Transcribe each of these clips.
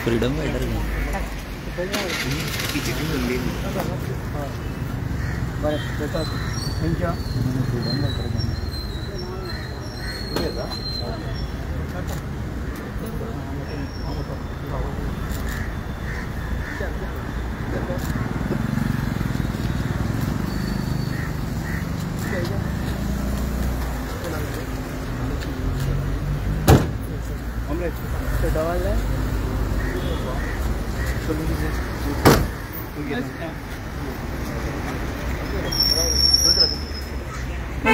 Freedom fighter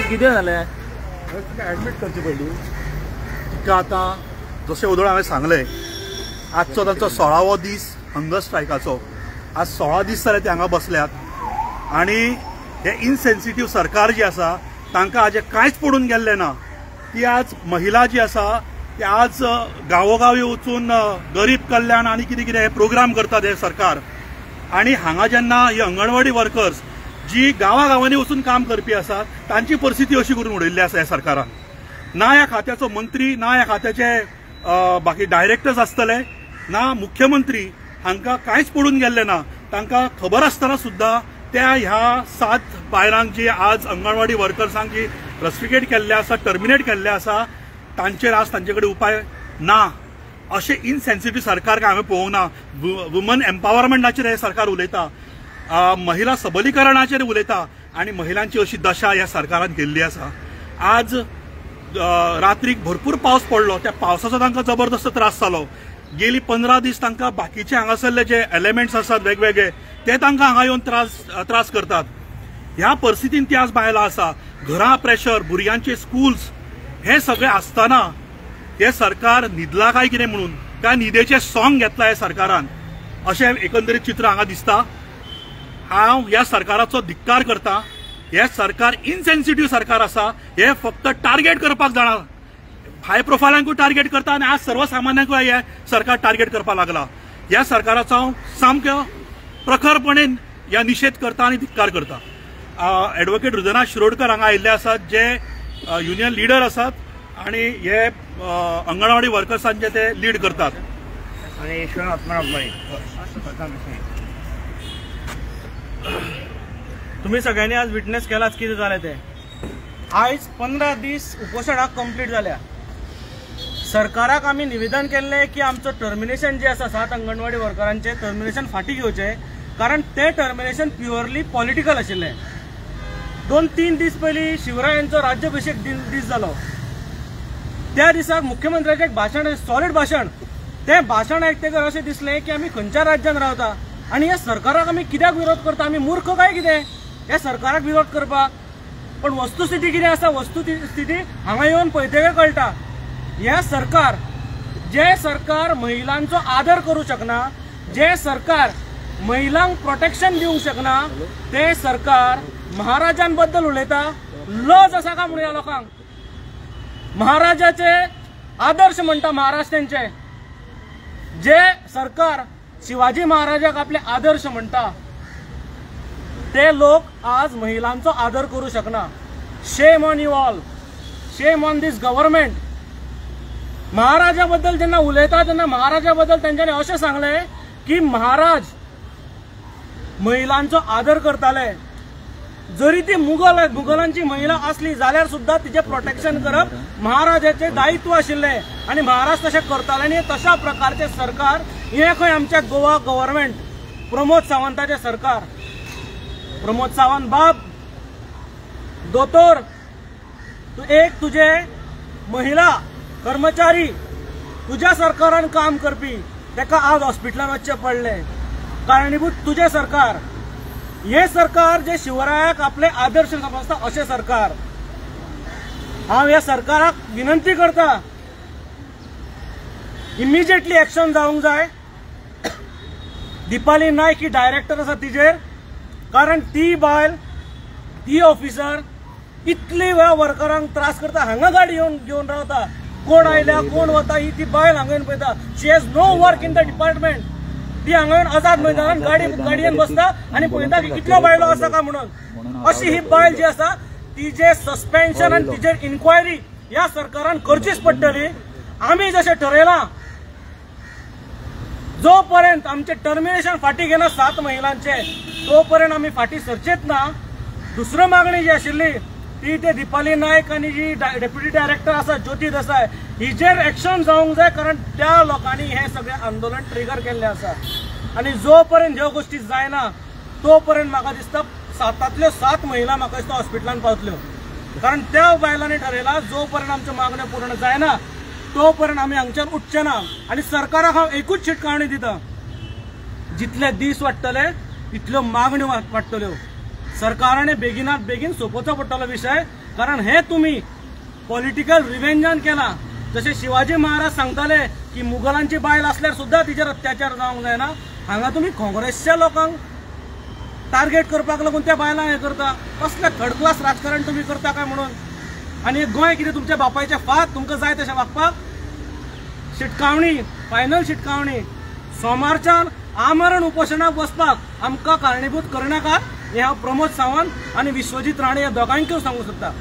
कितें जालें admit करची पडली तिका. आतां जशें उदळ हांवें सांगलें, आजचो तांचो 16वो दीस हंगर स्ट्रायकाचो. आज 16 दीस जाले ते हांगा बसल्यात आनी हे इनसेन्सिटीव सरकार जी आसा तांकां हाजें कांयच पडून गेल्लें ना. ती आज महिला जी आसा ती आज गांवोगांवी वचून गरीब कल्याण आनी कितें कितें हे प्रोग्राम करतात हे सरकार. आनी हांगा जेन्ना ही अंगणवाडी वर्कर्स जी गांवागांवांनी वचून काम करपी आसात तांची परिस्थिती अशी करून उडयल्ली आसा ह्या सरकारान. ना ह्या खात्याचो मंत्री, ना ह्या खात्याचे बाकी डायरेक्टर्स आसतले, ना मुख्यमंत्री, हांकां कांयच पडून गेल्लें ना. तांकां खबर आसतना सुद्दां त्या ह्या 7 बायलांक जी आज अंगणवाडी वर्कर्सांक जी रस्टिकेट केल्ले आसा, टर्मिनेट केल्ले आसा, तांचेर आज तांचे कडेन उपाय ना. अशें इनसेन्सिटीव सरकार काय हांवें पळोवंक ना. वुमन एम्पावरमेंटाचेर हें सरकार उलयता, महिला सबलीकरणाचेर उलयता आनी महिलांची अशी दशा ह्या सरकारान केल्ली आसा. आज रात्रीक भरपूर पावस पडलो, त्या पावसाचो तांकां जबरदस्त त्रास जालो. गेली 15 दीस तांकां बाकीचे हांगासरले जे एलिमेंट्स आसात वेगवेगळे ते तांकां हांगा येवन त्रास करतात. ह्या परिस्थितीन ती आज बायलां आसा. घरां प्रेशर, भुरग्यांचे स्कूल्स, हे सगळे आसतना हे सरकार न्हिदला काय कितें म्हणून, काय न्हिदेचें सोंग घेतला हे सरकारान, अशें एकंदरीत चित्र हांगा दिसता. हांव ह्या सरकाराचो धिक्कार करता. हे सरकार इनसेन्सिटीव सरकार आसा. हे फक्त टार्गेट करपाक जाणा, हाय प्रोफायलांकूय टार्गेट करता आनी आज सर्वसामान्यांकूय हे सरकार टार्गेट करपाक लागला. ह्या सरकाराचो हांव सामको प्रखरपणे ह्या निशेध करता आनी धिक्कार करता. एडवोकेट हृदयनाथ शिरोडकर हांगा आयिल्ले आसात, जे युनियन लिडर आसात आनी हे अंगणवाडी वर्कर्सांचे ते लीड करतात. तुम्ही सगळ्यांनी आज विटनेस केलाच कितें जालें तें. आयज 15 दीस उपोशणाक कंप्लीट जाल्या. सरकाराक आमी निवेदन केल्लें की आमचो टर्मिनेशन जें आसा 7 अंगणवाडी वर्करांचें टर्मिनेशन फाटीं घेवचें, कारण तें टर्मिनेशन प्युअरली पॉलिटिकल आशिल्लें. 2-3 दीस पयलीं शिवरायांचो राज्याभिशेक दीस जालो. त्या दिसाक मुख्यमंत्र्याचें एक भाशण, सॉलिड भाशण, तें भाशण आयकतकर अशें दिसलें की आमी खंयच्या राज्यान रावता आनी ह्या सरकाराक आमी कित्याक विरोध करता, आमी मूर्ख काय कितें ह्या सरकाराक विरोध करपाक. पण वस्तुस्थिती कितें आसा, वस्तुस्थिती हांगा येवन पळयतकीर कळटा. हें सरकार, जें सरकार महिलांचो आदर करूं शकना, जें सरकार महिलांक प्रोटेक्शन दिवंक शकना, तें सरकार महाराजांबद्दल उलयता. लज आसा काय म्हणून ह्या लोकांक? महाराजाचे आदर्श म्हणटा महाराज तेंचे. जे सरकार शिवाजी महाराजाक आपले आदर्श म्हणटा ते लोक आज महिलांचो आदर करूं शकना. Shame on you all, shame on this government. महाराजा बद्दल जेन्ना उलयता तेन्ना महाराजा बद्दल तेंच्यांनी अशें सांगलें की महाराज महिलांचो आदर करताले, जरी ती मुगलांची महिला आसली जाल्यार सुद्दां तिचें प्रोटेक्शन करप महाराजाचें दायित्व आशिल्लें आनी महाराज तशें करताले. आनी तशा प्रकारचें सरकार हें खंय आमच्या गोवा गव्हर्मेंट, प्रमोद सावंताचें सरकार. प्रमोद सावंत बाब दोतोर, तूं एक तुजे महिला कर्मचारी तुज्या सरकारान काम करपी तेका आज हॉस्पिटलान वचचें पडलें, कारणीभूत तुजें सरकार. हें सरकार जे शिवरायाक आपले आदर्श समजता अशें सरकार. हांव ह्या सरकाराक विनंती करता इमिजिएटली एक्शन जावंक जाय. दीपाली नायक ही डायरेक्टर आसा तिजेर, कारण ती बायल, ती ऑफिसर इतली वेळ वर्करांक त्रास करता. हांगा गाडी येवन घेवन रावता, कोण आयल्या कोण वता ही ती बायल हांगा येवन पळयता. She has no work in the department. ती हांगा येवन आझाद मैदानान गाडयेन बसता आनी पळयता की कितल्यो बायलो आसा काय म्हणून. अशी ही बायल जी आसा तिजे सस्पेन्शन आनी तिजेर इन्क्वायरी ह्या सरकारान करचीच पडटली. आमी जशें ठरयलां, जो पर्यंत आमचे टर्मिनेशन फाटी घेना 7 महिलांचे, तो पर्यंत आमी फाटी सरचेच ना. दुसरी मागणी जी आशिल्ली ती ते दीपाली नायक आनी जी डेप्युटी डायरेक्टर आसा ज्योती देसाय हिजेर एक्शन जावंक जाय, कारण त्या लोकांनी हें सगळें आंदोलन ट्रिगर केल्लें आसा. आनी जो पर्यंत ह्यो गोश्टी जायना तो पर्यंत म्हाका दिसता 7 7 महिला म्हाका दिसता हॉस्पिटलान पावतल्यो, कारण त्या बायलांनी ठरयलां जो पर्यंत आमच्यो मागण्यो पूर्ण जायना तो पर्यंत आमी हांगच्यान उठचे ना. आनी सरकाराक हांव एकूच शिटकावणी दिता, जितले दीस वाडटले तितल्यो मागण्यो वाडटल्यो. सरकाराने बेगिनात बेगीन सोंपोवचो पडटलो विशय, कारण हे तुमी पॉलिटिकल रिव्हेंजान केला. जशे शिवाजी महाराज सांगताले की मुघलांची बायल आसल्यार सुद्दां तिचेर अत्याचार जावंक जायना, हांगा तुमी काँग्रेसच्या लोकांक टार्गेट करपाक लागून त्या बायलांक हें करता. कसलें थर्ड क्लास राजकारण तुमी करता काय म्हणून. आनी गोंय कितें तुमच्या बापायचें फात, तुमकां जाय तशें वागपाक. शिटकावणी, फायनल शिटकावणी, सोमारच्यान आमरण उपोशणाक बसपाक आमकां कारणीभूत करनाकात, हें हांव प्रमोद सावंत आनी विश्वजीत राणे ह्या दोगांकूय सांगूंक सोदता.